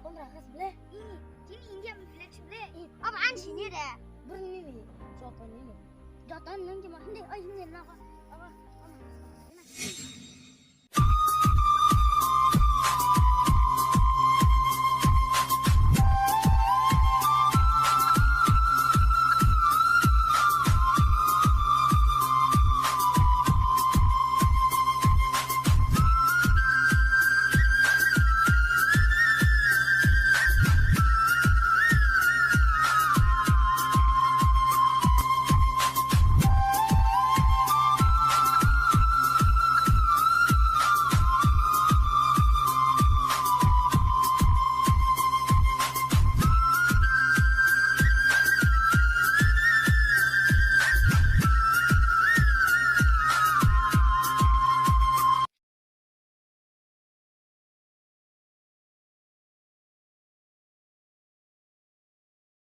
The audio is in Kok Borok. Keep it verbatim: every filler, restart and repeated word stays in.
Om rakas ble. Ini, ini India flag ble. Om an sini re. Burni ni. Joto ni ni. Joto nung jima hindi. Oi hindi na ko. Aba.